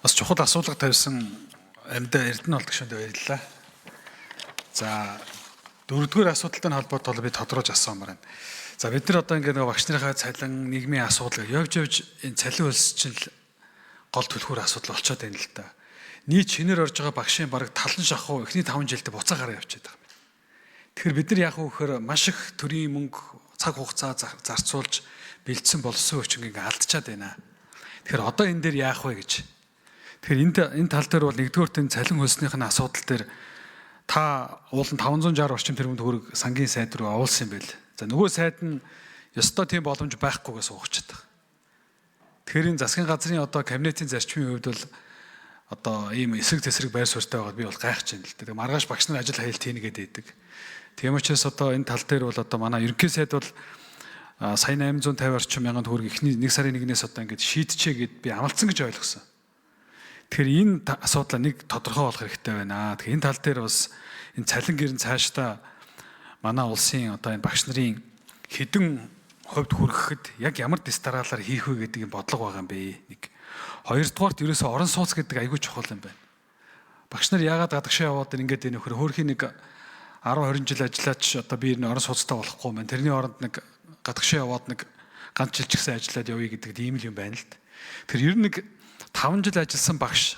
Бас чухал асуулга тавьсан амьдаа Эрдэнэ болдогшонд баярлалаа. За, дөрөвдүгээр асуудалтай холбоотой би тодруулж асуумаар байна. За, бид нар одоо ингээд нэг багш нарынхаа цалин, нийгмийн асуудал явж явж энэ цалин хөлс чинь л гол түлхүүр асуудал болчиход байна л да. Нийт шинээр орж байгаа багшийн бараг талан шахуу эхний 5 жилдээ буцаа гараа явчихад байгаа юм. Тэгэхээр бид нар яг уу гэхээр маш их төрийн мөнгө, цаг хугацаа зарцуулж бэлдсэн боловсон хүчин ингээ алдчихад байна. Тэгэхээр одоо энэ дээр яах вэ гэж. Тэгэхээр энэ тал дээр бол нэгдүгээрт энэ цалин хөлснийх нь асуудал дээр та уулын 560 орчим тэрбум төгрөг сангийн сайд руу оруулсан юм байл. За, нөгөө сайд нь ёстой тийм боломж байхгүйгээс уугчаад байгаа. Тэгэхээр энэ засгийн газрын одоо кабинетын зарчмын хувьд бол одоо ийм эсрэг тесрэг байр суурьтай байгаад би бол гайхаж байна л дээ. Тэгээ маргааш багш нар ажил хаялт хийнэ гэдэг байдаг. Тийм учраас одоо энэ тал дээр бол одоо манай ерөнхий сайд бол сая 850 орчим мянган төгрөг эхний 1 сарын 1-ээс одоо ингэж шийдчихэ гэд би амлацсан гэж ойлгосон. Тэгэхээр энэ асуудлаа нэг тодорхой болох хэрэгтэй байна. Тэгэхээр энэ тал дээр бас энэ цалин гэрэн цаашдаа манай улсын одоо энэ багш нарын хэдэн хувьд хүрэхэд яг ямар дэс дараалалаар хийх вэ гэдэг юм бодлого байгаа юм бэ. Нэг. Хоёрдугаарт ерөөсөө орон сууц гэдэг айгүй чухал юм байна. Багш нар яагаад гадагшаа яваад ингээд энэ нөхөр хөөрхийн нэг 10 20 жил ажиллаач одоо би энэ орон сууцтай болохгүй юм байна. Тэрний оронд нэг гадагшаа яваад нэг ганц жил ч гэсэн ажиллаад явъя гэдэг ийм л юм байна л д. Тэр ер нь нэг 5 жил ажилласан багш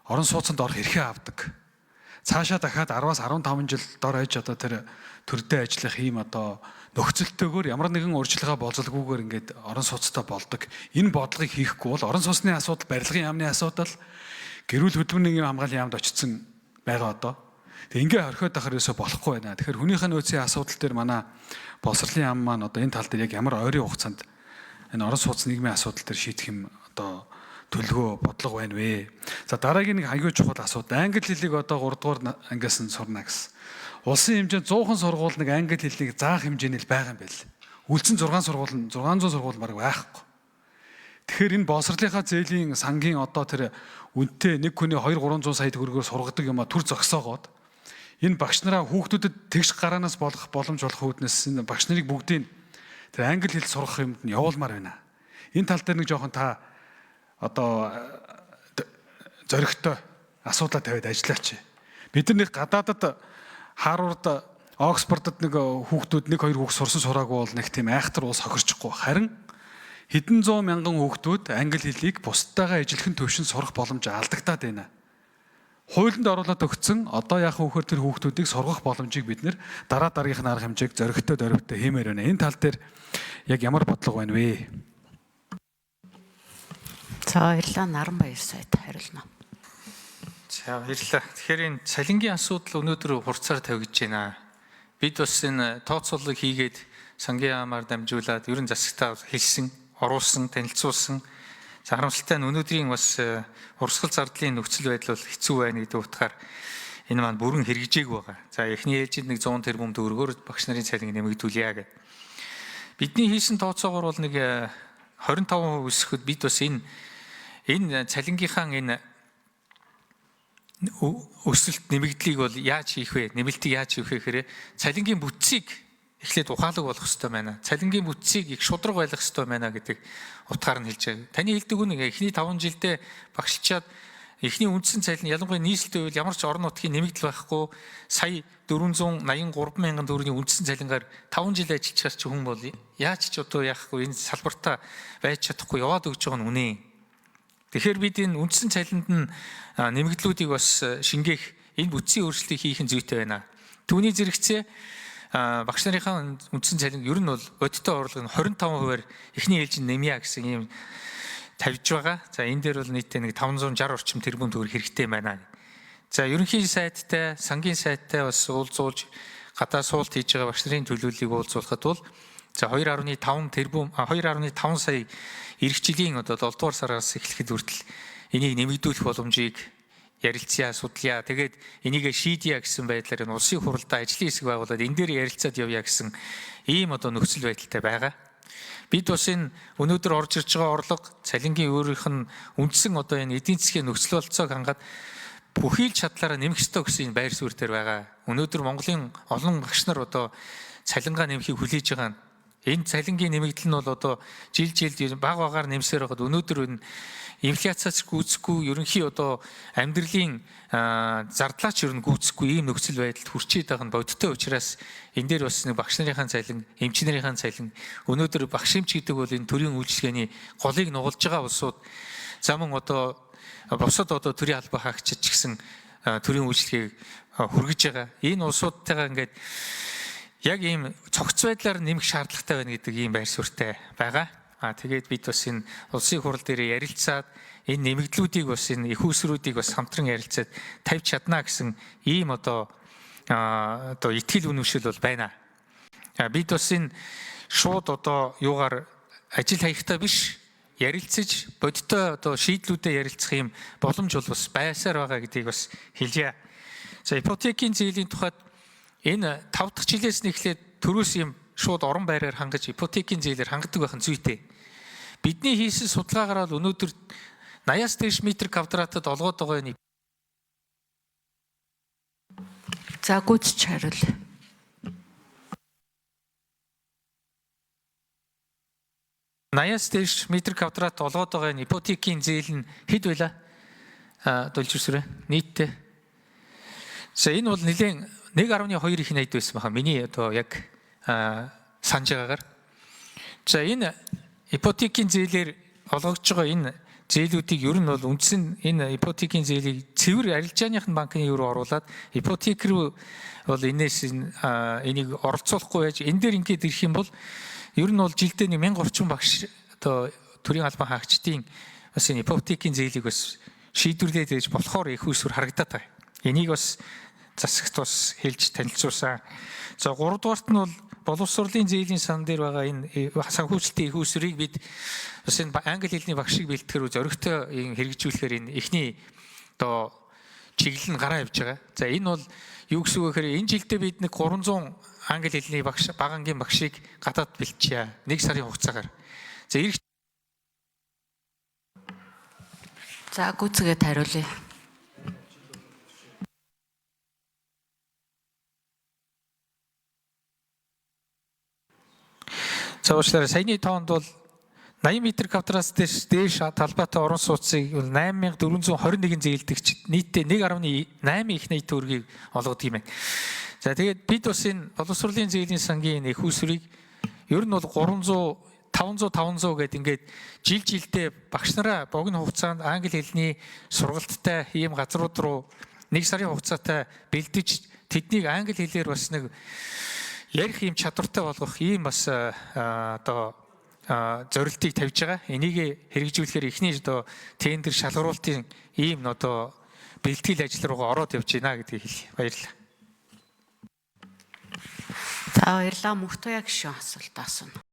орон сууцнд орох эрхээ авдаг. Цаашаа дахиад 10-аас 15 жил дор хаяж одоо тэр төрдөө ажиллах ийм одоо нөхцөлтэйгээр ямар нэгэн урьдчилгаа болзолгүйгээр ингээд орон сууцтай болдог. Энэ бодлогыг хийхгүй бол орон сууцны асуудал, барилгын яамны асуудал, гэрүүл хөдөлмөрийн нийгмийн хамгааллын яамд очсон байгаа одоо. Тэг ингээ орхиод байхаар ерөөсө болохгүй байна. Тэгэхээр хүнийхээ нөөцийн асуудал дээр манай боловсролын яам маань одоо энэ тал дээр яг ямар ойрын хугацаанд энэ орон сууц нийгмийн асуудал дээр шийдэх юм одоо төлөвлөгөө бодлого байна вэ? За, дараагийн нэг аюул чухал асуудал. Англи хэлийг одоо 3 дугаар ангиас нь сурна гэсэн. Улсын хэмжээнд 100 сургууль нэг англи хэлийг заах хэмжээний л байгаа юм байл. Үлдсэн 6 сургууль нь 600 сургууль бараг байхгүй. Тэгэхээр энэ боловсролынхаа зээлийн сангийн одоо тэр үнэтэй нэг хүний 2 300 сая төгрөгөөр сургадаг юм а төр зогсоогоод энэ багш нараа хүүхдүүдэд тэгш гараанаас болох боломж болох үүднээс энэ багш нарыг бүгдийг тэр англи хэл сургах юмд нь явуулмаар байна. Энэ тал дээр нэг жоохон та одоо зоригтой асуудлаа тавиад ажиллаач. Бид нар нэг гадаадад Харвард, Оксфордод нэг хүүхдүүд нэг хоёр хүүхд сурсан сураагүй бол нэг тийм айхтар улс хохирчихгүй. Харин хэдэн зуун мянган хүүхдүүд англи хэлийг бусдтайгаа ижилхэн төвшөнд сурах боломж алдагтаад байна. Хуулинд оруулаад өгсөн одоо яах вэ гэхээр тэр хүүхдүүдийг сургах боломжийг бид нэр дараа дараагийнх нь арга хэмжээг зоригтой дөрвтэй хиймээр байна. Энэ тал дээр яг ямар бодлого байна вэ? За, баярлалаа. Наранбаяр сайд хариулна. За, баярлалаа. Тэгэхээр энэ цалингийн асуудал өнөөдөр хурцаар тавигдж байна. Бид бас энэ тооцоолол хийгээд сангийн яамаар дамжуулаад ерөн засагтаа хэлсэн, оруулсан, танилцуулсан. За, харамсалтай нь өнөөдрийн бас урсгал зардлын нөхцөл байдал бол хэцүү байна гэдэг утгаар энэ маань бүрэн хэрэгжээг байгаа. За, эхний ээлжинд нэг 100 тэрбум төгрөгөөр багш нарын цалинг нэмэгдүүлье гэдэг. Бидний хийсэн тооцоогоор бол нэг 25% өсөхөд бид бас энэ цалингийнхаа энэ өсөлт нэмэгдлийг бол яаж хийх вэ? Нэмэлтийг яаж хийх вэ гэхээр цалингийн бүтцийг эхлээд ухаалаг болох хэрэгтэй байна. Цалингийн бүтцийг их шударга байх хэрэгтэй байна гэдэг утгаар нь хэлж байгаа. Таны хэлдэг үн эхний 5 жилдээ багшилчаад эхний үндсэн цалин ялангуяа нийслэлтэй байвал ямар ч орон нутгийн нэмэгдэл байхгүй сая 483 мянган төгрөгийн үндсэн цалингаар 5 жил ажиллчихаар чи хүн бол яаж ч одоо яахгүй энэ салбартаа байж чадахгүй яваад өгч байгаа нь үнэ. Тэгэхээр бид энэ үндсэн цалинд нь нэмэгдлүүдийг бас шингээх энэ бүтцийн өөрчлөлтийг хийх нь зүйтэй байна. Түүний зэрэгцээ багш нарынхаа үндсэн цалин ер нь бол бодиттой орлого нь 25%-аар эхний ээлжинд нэмье гэсэн ийм тавьж байгаа. За, энэ дээр бол нийтдээ нэг 560 орчим тэрбум төгрөг хэрэгтэй байна. За, ерөнхий сайдтай, сангийн сайдтай бас уулзуулж гадаа суулт хийж байгаа багш нарын төлөөллийг уулзуулахад бол за 2.5 тэрбум 2.5 сая эх жилийн одоо 7 дугаар сараас эхлэхэд хүртэл энийг нэмэгдүүлэх боломжийг ярилцъя, судлая. Тэгээд энийгээ шийдье гэсэн байдлаар энэ улсын хуралдаа ажлын хэсэг байгуулад энэ дээр ярилцаад явъя гэсэн ийм одоо нөхцөл байдалтай байгаа. Бид бас энэ өнөөдөр орж ирж байгаа орлого цалингийн өөрийнх нь үндсэн одоо энэ эдийн засгийн нөхцөл болцоог хангаад бүхий л чадлаараа нэмэх ёстой гэсэн энэ байр суурь дээр байгаа. Өнөөдөр Монголын олон багш нар одоо цалингаа нэмэхийг хүлээж байгаа нь Энэ цалингийн нэмэгдэл нь бол одоо жил жилд бага багаар нэмсээр байхад өнөөдөр энэ инфляцаач гүйцэхгүй, ерөнхий одоо амьдралын зардлаач ер нь гүйцэхгүй ийм нөхцөл байдалд хүрчээд байгаа нь бодиттой учраас энэ дээр бас нэг багш нарын цалин, эмч нарын цалин, өнөөдөр багш эмч гэдэг бол энэ төрийн үйлчилгээний голыг нугалж байгаа улсууд, за мөн одоо бусад одоо төрийн албан хаагчид ч гэсэн төрийн үйлчилгээг хүргэж байгаа. Энэ улсуудтайгаа ингээд яг ийм цогц байдлаар нэмэх шаардлагатай байна гэдэг ийм байр суурьтай байгаа. А тэгээд бид бас энэ улсын хурал дээр ярилцаад энэ нэмэгдлүүдийг бас энэ их усруудыг бас хамтран ярилцаад тавьж чадна гэсэн ийм одоо итгэл үнэмшил бол байна. Бид бас энэ шууд одоо юугаар ажил хаягтай биш ярилцаж бодиттой одоо шийдлүүдэд ярилцах юм боломж бол бас байсаар байгаа гэдгийг бас хэлье. За, ипотекийн зээлийн тухайд энэ 5 дахь жилээс нь эхлээд төрөөс юм шууд орон байраар хангаж ипотекийн зээлээр хангадаг байх нь зүйтэй. Бидний хийсэн судалгаагаар бол өнөөдөр 80-аас дээш метр квадратад олгоод байгаа энэ. За, гүйцэж хариул. 80-аас дээш метр квадрат олгоод байгаа энэ ипотекийн зээл нь хэд байла? Дулжирсүрэ нийтдээ. За, энэ бол нэлээд 1.2 их найд байсан баха. Миний одоо яг санаж байгаагаар. За, энэ ипотекийн зээлээр олгогдож байгаа энэ зээлүүдийг ер нь бол үндсэн энэ ипотекийн зээлийг цэвэр арилжааных нь банкны руу оруулаад ипотек рүү бол энэс энийг оролцуулахгүй байж энэ дээр ингээд ирэх юм бол ер нь бол жилдээ нэг 1000 орчим багш одоо төрийн албан хаагчдын бас энэ ипотекийн зээлийг бас шийдвэрлээд байж болохоор их усүр харагдаад байгаа. Энийг бас засагт бас хэлж танилцуулсан. За, 3 дугаарт нь бол боловсролын зээлийн сан дээр байгаа энэ санхүүжилтийн их усрыг бид бас энэ англи хэлний багшийг бэлтгэхэр зоригтой хэрэгжүүлэхээр энэ эхний одоо чиглэл нь гараа явж байгаа. За, энэ бол юу гэсэн үг вэ гэхээр энэ жилдээ бид нэг 300 англи хэлний багш, бага ангийн багшийг гадаад бэлтжээ. 1 сарын хугацаагаар. За, ирэх. За, гүйцэгээд хариулъя. За, уучлаарай. Саяны тоонд бол 80 метр квадратаас дээш талбайтай орон сууцыг 8421 зээлдэгч нийтдээ 1.8 их нийт төгрөгийг олгодог юм байна. За, тэгээд бид бас энэ боловсролын зээлийн сангийн их усрыг ер нь бол 300 500 500 гэд ингээд жил жилдээ багш нараа богино хугацаанд англи хэлний сургалттай ийм газрууд руу 1 сарын хугацаатай бэлдэж тэднийг англи хэлээр бас нэг ярих юм чадвартай болгох ийм бас одоо зорилтыг тавьж байгаа. Энийг хэрэгжүүлэхээр эхний одоо тендер шалгаруултын ийм одоо бэлтгэл ажил руугаа ороод явж байна гэдгийг хэлье. Баярлалаа. За, баярлалаа. Мөнх Туяа гишүүн асуулт асууна.